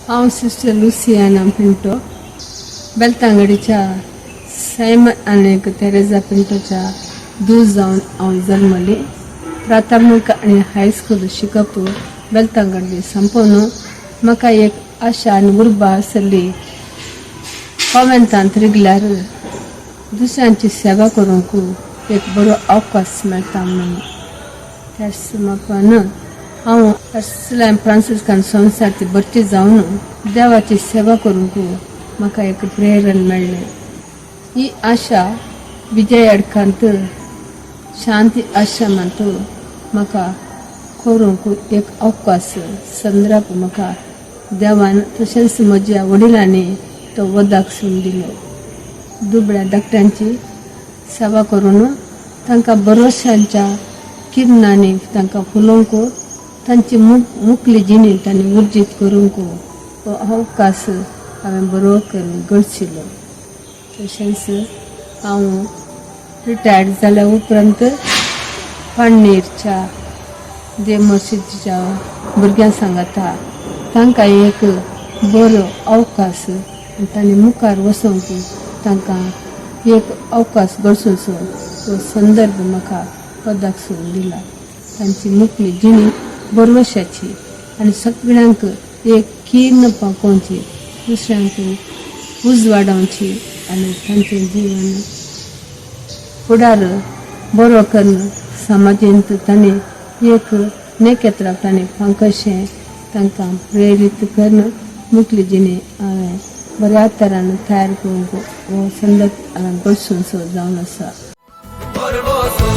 हांव sister Louisiana Pinto, बेलतांगडीच्या Simon आनी Teresa पिंटोच्या धूव जावन हांव जल्मली. प्राथमीक आनी हायस्कूल शिकप बेलतांगडी संपोवन म्हाका एक आशा आनी उर्बा आसली, कॉवेंतांत रिगल्यार दुसऱ्यांची सेवा करूंक एक बरो अवकाश मेळटा म्हणून. त्याच मापान हांव अर्सलायन फ्रांसिस्कान संस्थाची भरती जावन देवाची सेवा करूंक म्हाका एक प्रेरण मेळ्ळें. ही आशा विजय अडकांत शांती आश्रमांत म्हाका करूंक एक अवकाश संद्राप म्हाका देवान तशेंच म्हज्या वडिलांनी तो वदाक सून दिलो. दुबळ्या धाकट्यांची सेवा करून तांकां भरोशांच्या किरणांनी तांकां फुलोवंक, तांची मुकली जिणी तांणी उर्जीत करूंक हो अवकाश हांवें बरो करून गळशिलो. तशेंच हांव रिटायर्ड जाल्या उपरांत पाणणेरच्या देव मर्सीच्या भुरग्यां सांगाता तांकां एक बरो अवकाश आनी तांणी मुखार वचोंक तांकां एक अवकाश गळसुचो हो संदर्भ म्हाका पदाक सोडून दिला. तांची मुकली जिणी भरवशाची आनी सगळ्यांक एक किर्ण पाकोवची, दुसऱ्यांक उजवाडावची आनी तांचें जीवन फुडार बरो करून समाजेंत ताणें एक नेकेत्राक ताणें फांकशें तांकां प्रेरीत करून मुकली जिणी हांवें बऱ्या तरान तयार करूंक हो संदर्भ हांवें गळसून जावन आसा. भरवसो.